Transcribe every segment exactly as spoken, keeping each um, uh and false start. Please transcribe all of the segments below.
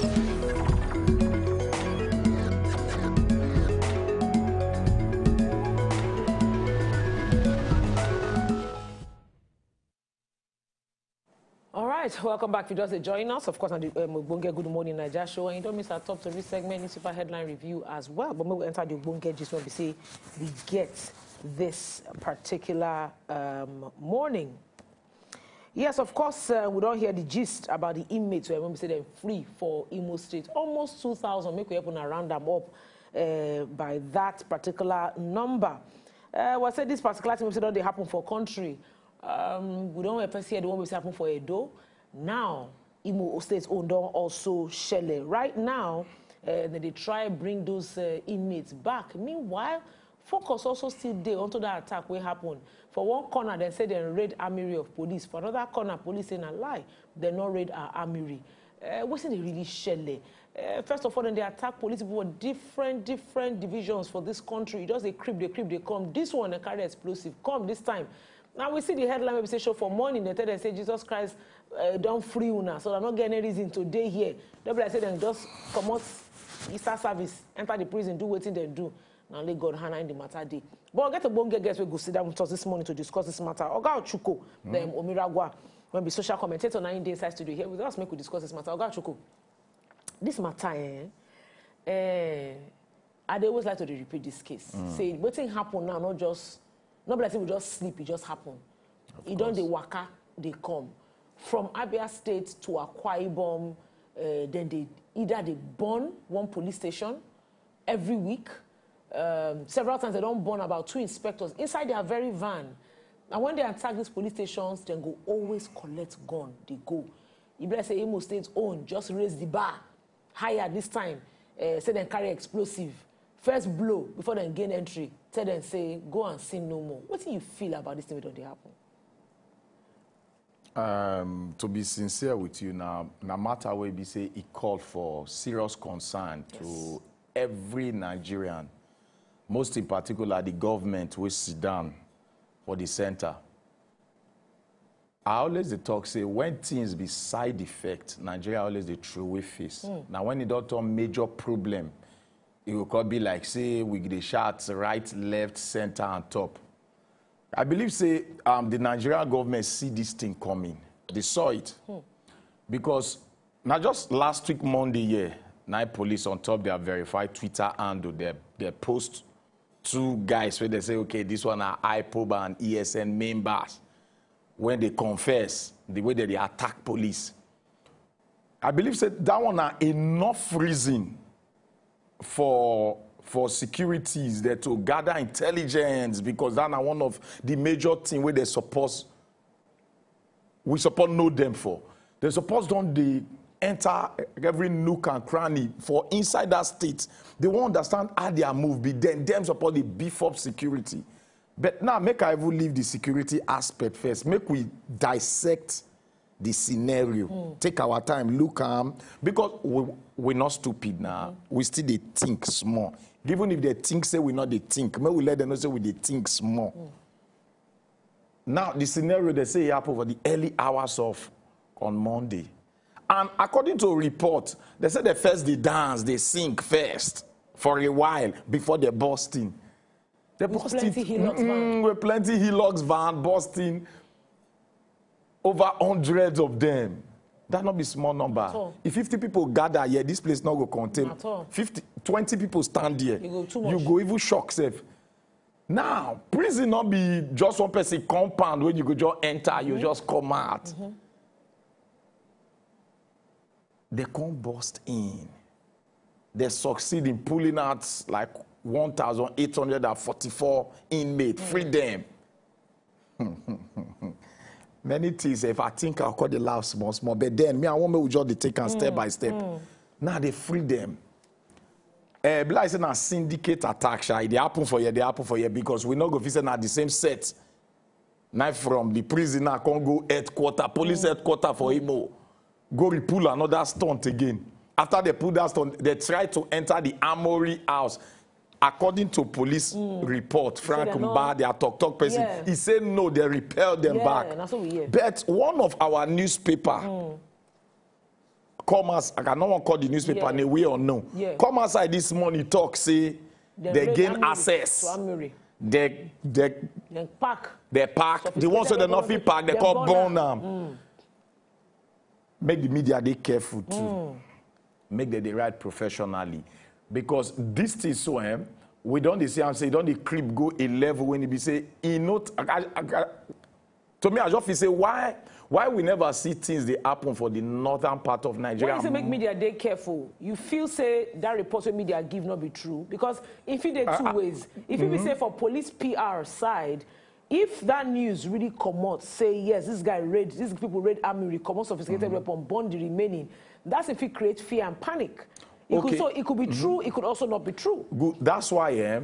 All right, welcome back. If you just dey join us, of course, on the um, Ogbonge Good Morning Naija show, and you don't miss our top three segment, newspaper headline review as well. But we will enter the Ogbonge gist when we say we get this particular um, morning. Yes, of course, uh, we don't hear the gist about the inmates where we say they're free for Imo State. Almost two thousand, make we happen around them up uh, by that particular number. Uh, we say this particular thing we say don't they happen for country. Um, we don't first hear the one we say happen for Edo. Now, Imo State's own don't also shele. Right now, uh, they dey try bring those uh, inmates back. Meanwhile, focus also still dey onto that attack wey happen. For one corner, dem say dem raid armory of police. For another corner, police say na lie, dem no raid our armory. Uh, wetin dey really shele? Uh, first of all, dem dey attack police people for different different divisions for this country. E just dey creep, dey creep, dey come. This one dem carry explosive come this time. Now we see the headline wey be say show for morning. Dem tell dem say Jesus Christ uh, don free una, so dem no get any reason to dey here. Dem be like say dem just comot Easter service, enter the prison, do wetin dem do. Na only God hand in the matter dey. But we get ogbonge guest wey go sit down with us this morning to discuss this matter. Oga Ochuko, dem Omiragwa, wey be social commentator, na him dey inside studio here with us. Make we discuss this matter. Oga Ochuko, this matter, eh, eh, I dey always like to dey repeat this case. Say wetin happen now, not just, not be like say we just sleep, e just happen. E don dey waka, dey come. From Abia State to Akwa Ibom, uh, then they either they burn one police station every week. Um, several times they don't burn about two inspectors inside their very van. And when they attack these police stations, then go always collect gun, they go. E be like say Imo State own just raise the bar higher this time. Uh, say dem carry explosive. First blow before dem gain entry. Tell dem say go and sin no more. Wetin you feel about this thing wey don dey happen? Um, to be sincere with you, na na matter wey be say e call for serious concern to every Nigerian, most in particular the government wey sit down for the center. I always dey talk say when things be side effect, Nigeria always dey throw away face. Now when e don turn major problem, e go come be like say we dey shout right, left, center, and top. I believe say um, the Nigerian government see this thing coming. They saw it because now just last week Monday here, Nai police on top their verified Twitter handle their their post two guys where they say, okay, this one are IPOB and E S N members. When they confess the way that they attack police, I believe say that one are enough reason for for securities there to gather intelligence, because that are one of the major thing where they suppose we suppose know them for. They suppose don't they enter every nook and cranny for inside that state. They won't understand how their move be. Then them suppose they beef up security. But now make I even leave the security aspect first. Make we dissect the scenario. Take our time, look am, because we we not stupid now. We still dey think small. Even if they think say we not dey think, make we let them know say we dey think small. Now the scenario they say e happen for the early hours of on Monday, and according to report, they say the first they dance, they sing first for a while before they busting. They busting plenty Hilux van. With plenty Hilux van busting over hundreds of them. That not be small number. all. If fifty people gather here, this place not go contain. At all. fifty, twenty people stand here. You go too much. You go even shock sef. Now, prison not be just one person compound when you go just enter, you just come out. They come burst in. They succeed in pulling out like one thousand eight hundred and forty-four inmates, free them. Many things, if I think I'll call the laugh small, small, but then me, I want me we just dey take am step by step. Now they free them. Eh, be like say na syndicate attack, sha. E dey happen for here, dey happen for here because we no go fit say na the same set. Now from the prison now come go headquarter, police headquarter for Imo. Go re-pull another stunt again. After they pull that stunt, they try to enter the armory house. According to police report, Frank they no- Mba, their talk talk person, Yeah. he said no, they repel them Yeah, back. Na so we hear. But one of our newspaper come as I cannot wan call the newspaper Yeah. name, we all know. Yeah. Come outside this morning, talk say Dem they raid gain Amiri access. To Amiri. They they Then pack. they pack. The ones wey dem no fit pack, they call burn am. Make the media dey careful too. Make dem dey write professionally, because this thing so, eh, we don dey see am say e don dey creep go a level when e be say e no. I, I, I, to me, I just feel say why why we never see things dey happen for the northern part of Nigeria. When you say make media dey careful, you feel say that report wey media give no be true, because if e dey two ways, if e be say for police P R side, if that news really comot say yes, this guy raid, these people raid Amiri, comot sophisticated weapon, burn the remaining, that's if e create fear and panic. It could Okay. So it could be true, it could also not be true. Good. That's why, eh,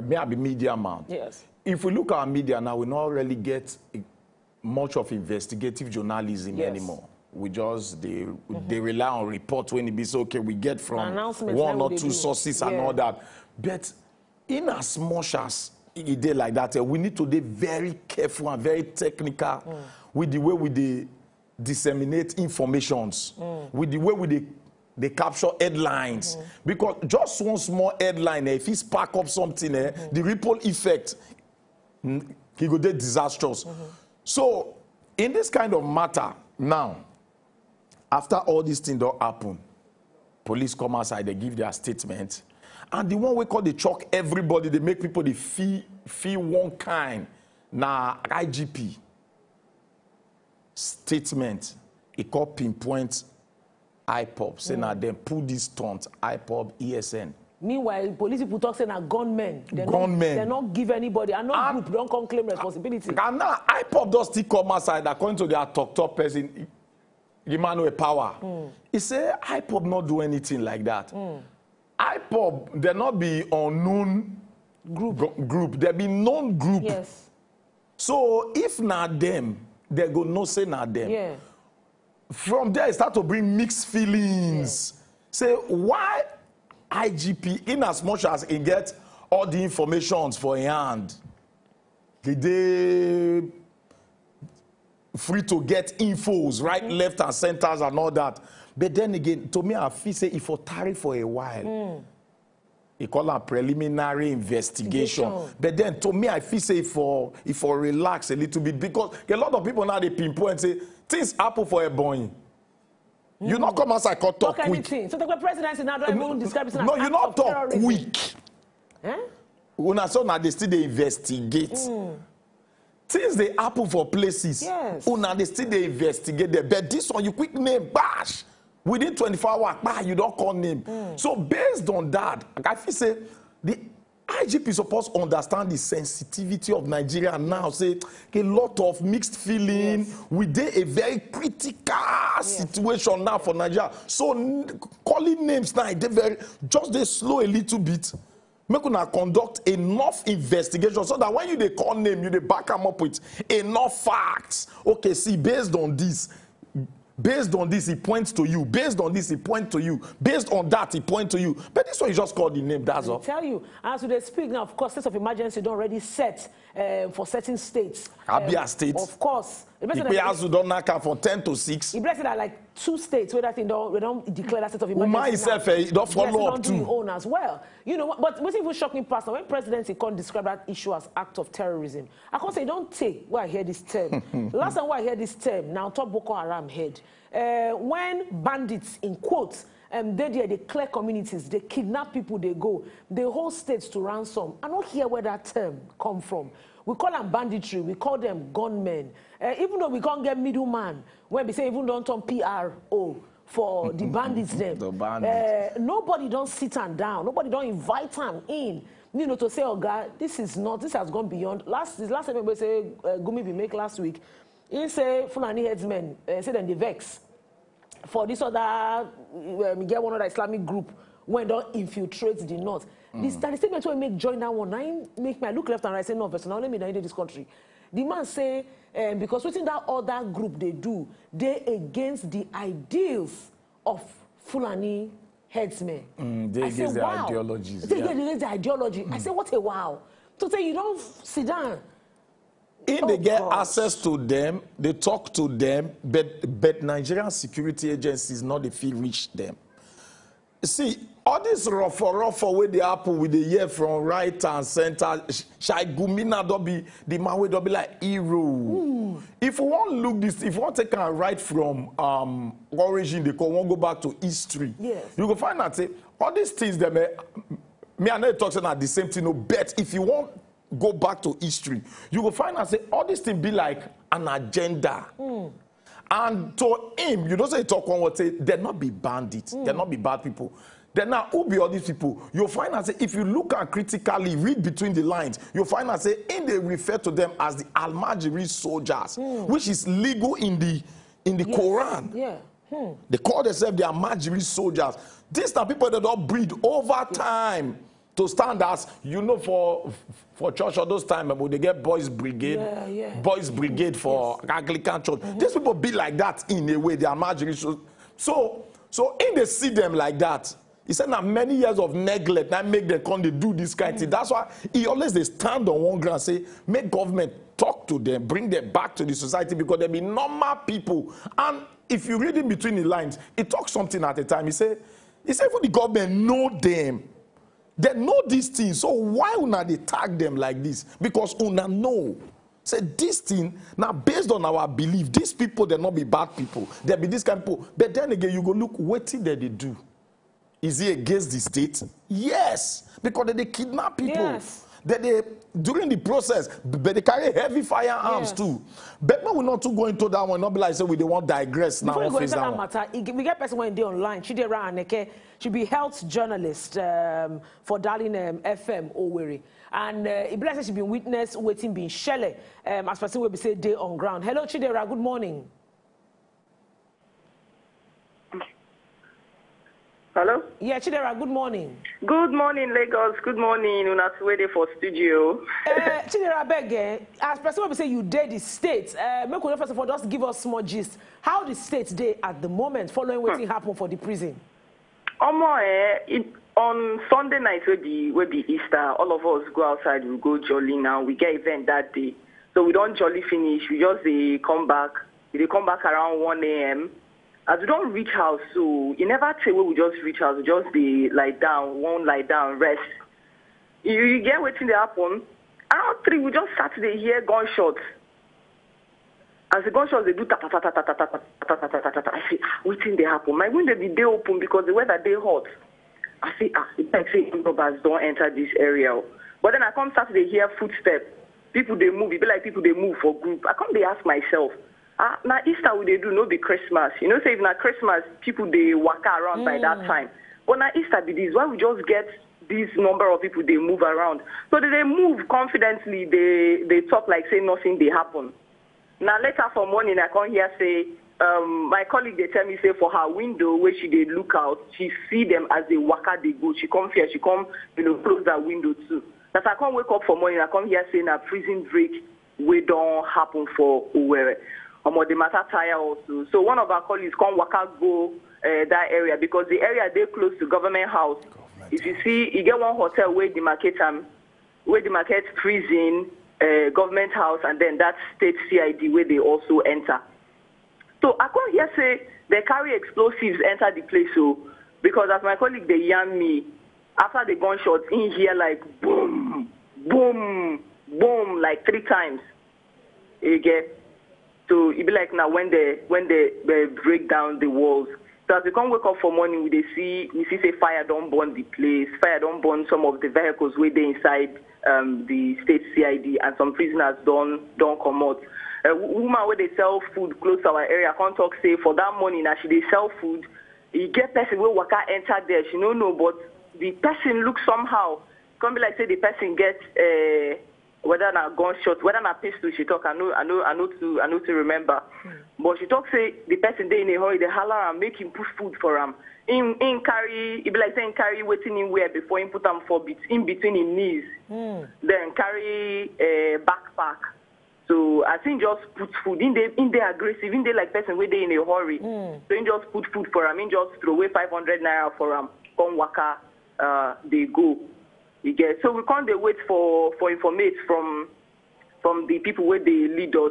me, I be media man. Yes. If we look at media now, we not really get much of investigative journalism Yes. anymore. We just they they rely on reports when it be so, okay, we get from Announcement, one na or we dey two do. Sources and Yeah. all that. But in as much as e dey like that, eh, we need to be very careful and very technical with the way we dey disseminate informations, with the way we dey dey capture headlines, because just one small headline, eh, if e spark up something, eh, the ripple effect, mm, e go dey disastrous. So in this kind of matter now, after all this thing don happen, police come outside, they give their statement, and the one wey come dey choke everybody, dey make people dey feel feel one kind, na I G P statement. E come pinpoint IPOB, say na dem pull this stunt, IPOB, E S N. Meanwhile, police people talk say na gunmen. Dem no- Gunmen. Dem no give anybody, and no And- group don come claim responsibility. And now IPOB don still come outside, according to their talk talk person, Emmanuel Power. He say IPOB not do anything like that. IPOB, they not be unknown group. Group. They be known group. Yes. So if na them, they go no say na them. Yeah. From there, e start to bring mixed feelings. Say why I G P, in as much as he get all the informations for him hand, he dey free to get infos right, left, and centers and all that. But then again, to me, I feel say if for tarry for a while, he call am preliminary investigation. Investigation. But then to me, I feel say if for if for relax a little bit, because a lot of people now they pinpoint say things happen for a boy. You not come outside, come talk Talk quick. Anything. So the presidency now don't even describe it as No, an you act not of talk terrorism. Quick. Eh? Una so now they still dey investigate. Things they happen for places. Yes. Una they still dey investigate there. But this one, you quick name, bash. Within twenty-four hours, bah, you don't call name. So based on that, I feel say the I G P supposed understand the sensitivity of Nigeria now. Say a lot of mixed feeling. We dey a very critical situation now for Nigeria. So n- calling names now, they very just they slow a little bit. Make una conduct enough investigation so that when you dey call name, you dey back am up with enough facts. Okay, see, based on this, based on this, he points to you. Based on this, he points to you. Based on that, he points to you. But this one, you just call the name. That's I all. Tell you, as we dey speak now, of course, state of emergency don already set uh, for certain states. Abia Um, State. Of course. The person Ipe that- Azu don knock am from ten to six. E be like say that like two states where that thing don we don declare that state of emergency. Uma Now. himself, eh, e don follow Yes, up don do too. Im own as well. You know, but wetin even shock me pass na when presidency come describe that issue as act of terrorism. I come say e don tey wey I hear this term. Last time wey I hear this term na on top Boko Haram head. Uh, when bandits, in quotes, um, dey there, they clear communities, they kidnap people, they go, they hold states to ransom. I no hear where that term come from. We call am banditry, we call them gunmen. Uh, even though we can't get middleman, when we say even don't turn P R O for the bandits them. The bandits. Uh, nobody don't sit am down. Nobody don't invite am in. You know, to say, "Oh God, this is not. This has gone beyond." Last this last time we say uh, Gumi be make last week. He say Fulani headsmen uh, say dem dey vex for this other um, get one other Islamic group wey don infiltrate the north. The sta- the statement wey make join that one, na im make me I look left and right say no, person na only me na im dey this country. The man say um, because wetin that other group dey do dey against the ideals of Fulani headsmen. Mm, dey I say, against their "Wow." ideologies, Say, yeah. "Yeah, dey against their ideology." I say, "What a wow." So say you don sit down If they get access to them, they talk to them, but but Nigerian security agencies not the feel reach them. See, all this ruffle ruffle wey dey happen with the year from right and center. Shai Gumina don be the man wey don be like hero. If you want look this, if you want take a right from um, origin, they call one go back to history. Yes. You go find out say all these things dem, eh, me I know you talk say na the same thing, no, but if you want go back to history, you go find out say all this thing be like an agenda. And to him, you know say he talk one word say they not be bandits, they not be bad people. Then now, who be all these people? You'll find out say if you look at critically, read between the lines, you'll find out say in they refer to them as the Almajiri soldiers, which is legal in the in the Quran. Yeah. They call themselves the Almajiri soldiers. These are people that don't breed over time to stand as you know for for church all those time, eh, they get boys brigade, Yeah, yeah. Boys brigade for Anglican church. These people be like that in a way. They are marginal. So so so in they see them like that. He said now many years of neglect that make them come they do this kind of thing. That's why he always they stand on one ground say make government talk to them, bring them back to the society because they be normal people. And if you read in between the lines, he talks something at a time. He say he say even the government know them. They know these things, so why una dey tag them like this? Because una know say this thing now based on our belief, these people they not be bad people, they be this kind of people. But then again, you go look wetin they dey do. Is it against the state? Yes, because they dey kidnap people. Yes. They dey during the process, but they carry heavy firearms Yes. too. But we will not too go into that one. Not be like say we dey want digress now. Before you One go face into that that one. Matter, e get- we get person wey dey online. Chidera Aneke, she be health journalist um, for Darling um, F M Owerri, and uh, e be like say she been witness wetin been shele um, as person wey be say dey on ground. Hello, Chidera. Good morning. Hello? Yeah, Chidera. Good morning. Good morning, Lagos. Good morning, una wey dey for studio. Uh, Chidera, abeg, eh, as person wey be say you dey the state, uh, make we first of all just give us small gist. How the state dey at the moment following wetin happen for the prison? Omo, eh, it, on Sunday night wey be wey be Easter, all of us go outside, we go jolly now. We get event that day, so we don jolly finish. We just dey come back. We dey come back around one a m. As we don reach house, so e never tey wey we just reach house. We just dey lie down, one lie down, rest. You, you get wetin dey happen? Around three, we just start dey hear gunshot. As the gunshots dey do ta ta ta ta ta ta ta ta ta ta ta ta ta, I say, "Ah, wetin dey happen?" My window be dey open because the weather dey hot. I say, "Ah, e be like say armed robbers don enter this area o." But then I come start dey hear footstep. People dey move. E be like people dey move for group. I come dey ask myself, "Ah, na Easter we dey do, no be Christmas." You know say if na Christmas, people dey waka around by that time. But na Easter be this. Why we just get this number of people dey move around? So they dey move confidently. They they talk like say nothing dey happen. Na later for morning I come hear say um, my colleague dey tell me say for her window wey she dey look out, she see them as they waka dey go. She come fear, she come you know close that window too. As I come wake up for morning, I come hear say na prison break wey don happen for Owerri. Omo, the matter tire us o. So one of our colleagues come waka go uh, that area because the area dey close to government house. If you see, e get one hotel wey demarcate am, wey demarcate prison, uh, government house, and then that state C I D wey dey also enter. So I come hear say they carry explosives enter the place o, because as my colleague dey yarn me, after the gunshot, he hear like boom, boom, boom like three times. You get? So e be like na when they when they uh, break down the walls. So as we come wake up for morning, we dey see we see say fire don burn the place. Fire don burn some of the vehicles wey dey inside um, the state C I D, and some prisoners don don comot. A wo- woman wey dey sell food close to our area come talk say for that morning as she dey sell food, e get person wey waka enter there. She no know, but the person look somehow. Come be like say the person get uh, whether na gunshot, whether na pistol she talk, I no, I no, I no too, I no too remember. But she talk say the person dey in a hurry, they holler am make him put food for am. Him, him carry, e be like say him carry wetin him wear before him put am for bet- in between him knees. Then carry a backpack. So as him just put food, him dey, him dey aggressive, him dey like person wey dey in a hurry. So him just put food for am, him just throw away five hundred naira for am, come waka, uh, dey go. You get? So we come dey wait for for informate from from the people wey dey lead us.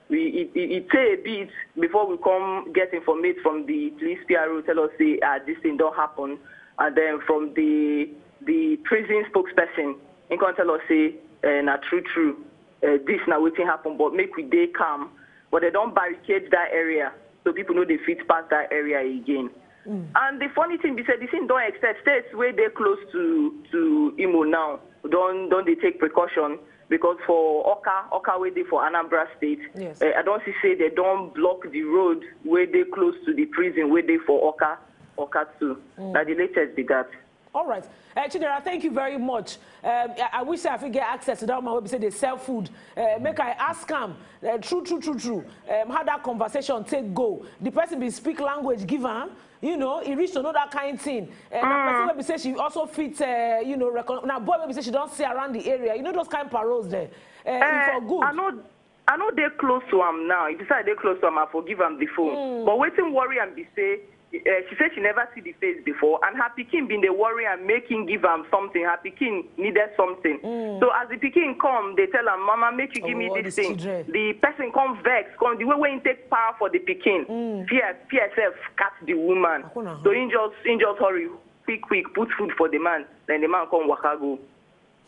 We, it, it, it take a bit before we come get informate from the police P R O tell us say, ah, this thing don happen. And then from the, the prison spokesperson, he come tell us say, eh, na true, true, eh, this na wetin happen, but make we dey calm. But they don barricade that area, so people no dey fit pass that area again. And the funny thing be say the thing don extend, states wey dey close to, to Imo now don, don dey take precaution, because for Oka, Oka wey dey for Anambra State, Yes. eh, I don see say they don block the road wey dey close to the prison wey dey for Oka, Oka too. Na the latest be that. All right. Uh, Chidera, thank you very much. Um, I, I wish I fit get access to that woman wey be say dey sell food. Uh, make I ask am, uh, true, true, true, true, um, how that conversation take go. The person bin speak language give am, you know, e reach to know that kind thing. Uh, na person wey be say she also fit, uh, you know, recon- na boy wey be say she don see around the area. You know those kind paroles there. Uh, e for good. I no, I no dey close to am now. If you say I dey close to am, I forgive am the phone. But wetin worry am be say, eh, she say she never see the face before, and her pikin bin dey worry am make him give am something. Her pikin needed something. So as the pikin come, they tell am, "Mama, make you give Oh, me all this these thing." Children. The person come vex, come the way wey he take power for the pikin. Fear, fear sef catch the woman. Akuna. So he just, he just hurry, quick, quick, put food for the man. Then the man come waka go.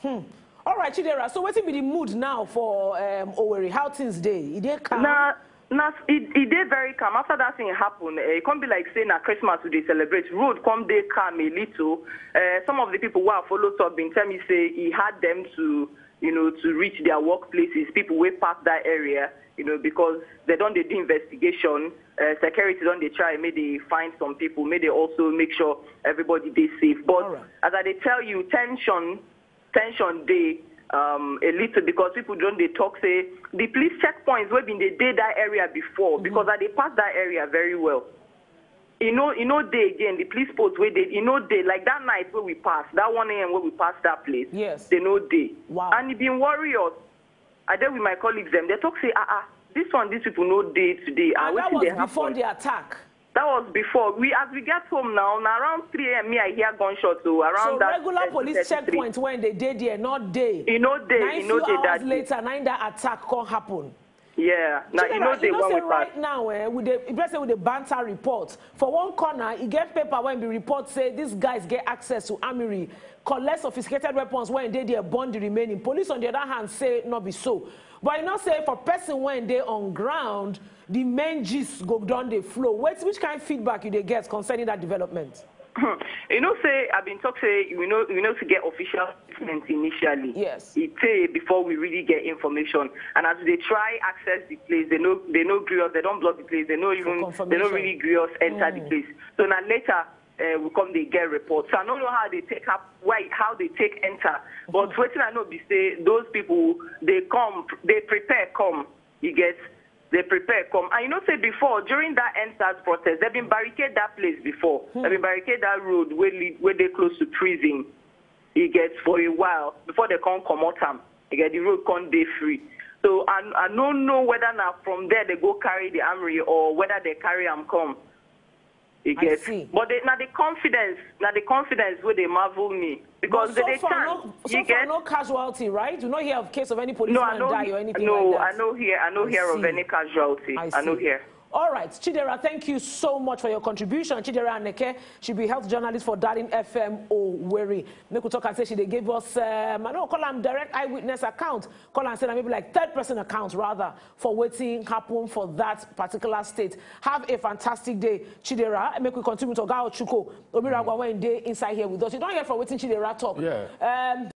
All right, Chidera. So wetin be the mood now for, um, Owerri? How things dey? E dey calm? Na, na, e, e dey very calm. After that thing happen, eh, e come be like say na Christmas we dey celebrate. Road come dey calm a little. Eh, some of the people wey I follow talk bin tell me say e hard them to, you know, to reach their workplaces. People wey pass that area, you know, because they don dey do investigation. Uh, security don dey try make they find some people, make they also make sure everybody dey safe. But All right. As I dey tell you, tension, tension dey, um, a little, because people don dey talk say the police checkpoints wey bin dey dey that area before, because I dey pass that area very well. E no, e no dey again. The police post wey dey, e no dey. Like that night wey we pass, that one a.m. wey we pass that place, Yes. They no dey. Wow. And e bin worry us. I dey with my colleagues dem. They talk say, ah, ah, this one, these people no dey today. Ah, And that wetin was dey before happen? The attack. That was before. We, as we get home now, na around three a.m. me I hear gunshots. So around So that, regular uh, police two thirty-three. Checkpoint when they dey there, not dey. E no dey, Nine e no few dey hours that day. Later, nine that attack come happen. Yeah, na e no Chidera, dey you know when say we pass. Right now, eh, we dey, if say we dey banter report. For one corner, e get paper wey be report say these guys get access to armory, collect sophisticated weapons wey dey there, burn the remaining. Police on the other hand say no be so. But you know say for person wey dey on ground, the main gist go don dey flow. Wait, which kind feedback you dey get concerning that development? You know say I bin talk say we no, we no fit get official statement initially. Yes. It take before we really get information. And as they try access the place, they no, they no gree us. They don block the place. They no even, they no Confirmation. Really gree us enter the place. So now later, uh, we come they get reports. So I don't know how they take up, why, how they take enter. But wetin I know be say those people, they come, they prepare come. You get, they prepare come. And you know say before, during that endsars protest, they been barricade that place before. They been barricade that road where lead, where they close to prison. You get, for a while before they come comot am. You get, the road come dey free. So I, I don't know whether now from there they go carry the armory or whether they carry am come. You I get, see. But they, now the confidence, now the confidence where they marvel me because But they, so they far, chant. No, so You far, get, no casualty, right? You no hear of case of any no, policeman I know, die or anything no, like that. I know here, I know I here of see. Any casualty. I I know see. Here. All right, Chidera, thank you so much for your contribution. Chidera Aneke, she be health journalist for Darling F M Owerri. Make we talk and say she dey give us, um, I don't call am direct eyewitness account. Call and say na maybe like third person account rather for wetin happen for that particular state. Have a fantastic day, Chidera. Make we continue to Oga Ochuko Omiragwa wey dey inside here with us. You don hear from wetin Chidera talk. Yeah. Um,